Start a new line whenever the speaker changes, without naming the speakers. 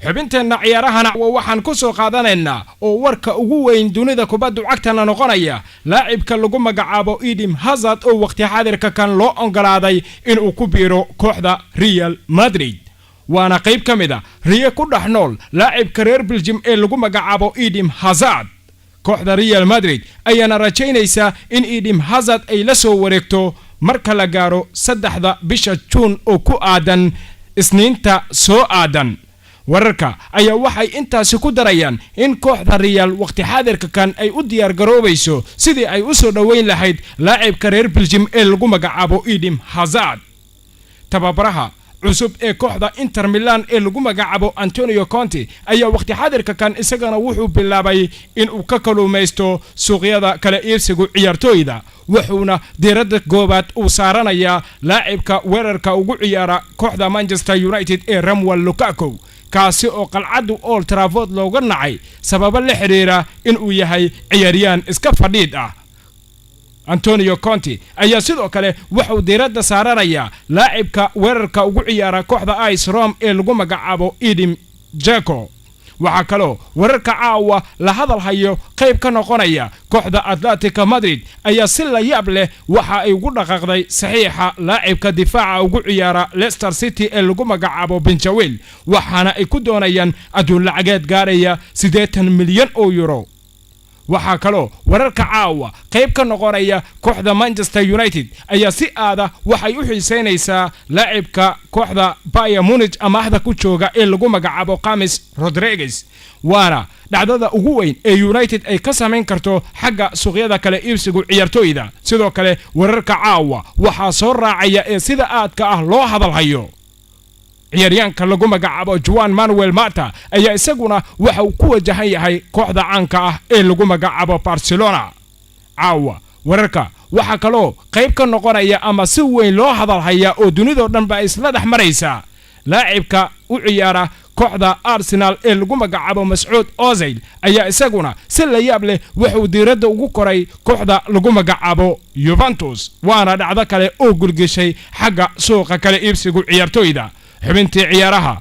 Xubinteenna ciyaarahana waxaan ku soo qaadanaynaa oo warka ugu weyn dunida kubaddu cagtana noqonaya laacibka lagu magacaabo Eden Hazard oo waqti xaadirka kan loo ogolaaday inuu ku biiro kooxda Real Madrid. Waana qayb ka mid a riyo ku dhex nool laacibka reer Belgium ee lagu magacaabo Eden Hazard. Kooxda Real Madrid ayaana rajaynaysaa in Eden Hazard ay la soo wareegto marka la gaaro 3-da bisha Juun oo ku aadan Isniinta soo aadan. Wararka ayaa waxay intaasi ku darayaan in kooxda Real waqti xaadirka kan ay u diyaar garoobayso sidii ay u soo dhoweyn lahayd laacibka reer Belgium ee lagu magacaabo Eden Hazard. Tababaraha cusub ee kooxda Inter Milan ee lagu magacaabo Antonio Conte ayaa waqti xaadirka kan isagana wuxuu bilaabay inuu ka kaluumaysto suuqyada kala iibsigu ciyaartooyda, wuxuuna diiradda goobaad uu saaranayaa laacibka weerarka ugu ciyaara kooxda Manchester United ee Romelu Lukaku, kaasi oo qalcaddu Old Trafford looga nacay sababo la xiriira inuu yahay ciyaaryaan iska fadhiid ah. Antonio Conte ayaa sidoo kale wuxuu diiradda saaranayaa laacibka weerarka ugu ciyaara kooxda AS Roma ee lagu magacaabo Edin Dzeko. Waxaa kaloo wararka caawa la hadal hayo qayb ka noqonaya kooxda Atletico Madrid ayaa si la yaab leh waxa ay ugu dhaqaaqday saxiixa laacibka difaaca ugu ciyaara Leicester City ee lagu magacaabo Ben Chilwell, waxaana ay ku doonayaan adduun lacageed gaaraya 80 milyan oo euro. Waxaa kaloo wararka caawa qayb ka noqonaya kooxda Manchester United ayaa si aada waxay u xiiseynaysaa laacibka kooxda Bayern Munich amaahda ku jooga ee lagu magacaabo James Rodriguez. Waana dhacdada ugu weyn ee United ay ka samayn karto xagga suuqyada kale iibsigu ciyaartooyda. Sidoo kale wararka caawa waxaa soo raacaya ee sida aadka ah loo hadalhayo ciyaaryaanka lagu magacaabo Juan Manuel Mata ayaa isaguna waxa uu ku wajahan yahay kooxda caanka ah ee lagu magacaabo Barcelona. Caawa wararka waxaa kaloo qayb ka noqonaya ama si weyn loo hadalhayaa oo dunidoo dhan ba isla dhex maraysaa laacibka u ciyaara kooxda Arsenal ee lagu magacaabo Mesut Ozil ayaa isaguna si la yaab leh wuxuu diiradda ugu koray kooxda lagu magacaabo Juventus. Waana dhacdo kale oo gulgeshay xagga suuqa kale iibsigu ciyaartooyda. Xubintii ciyaaraha.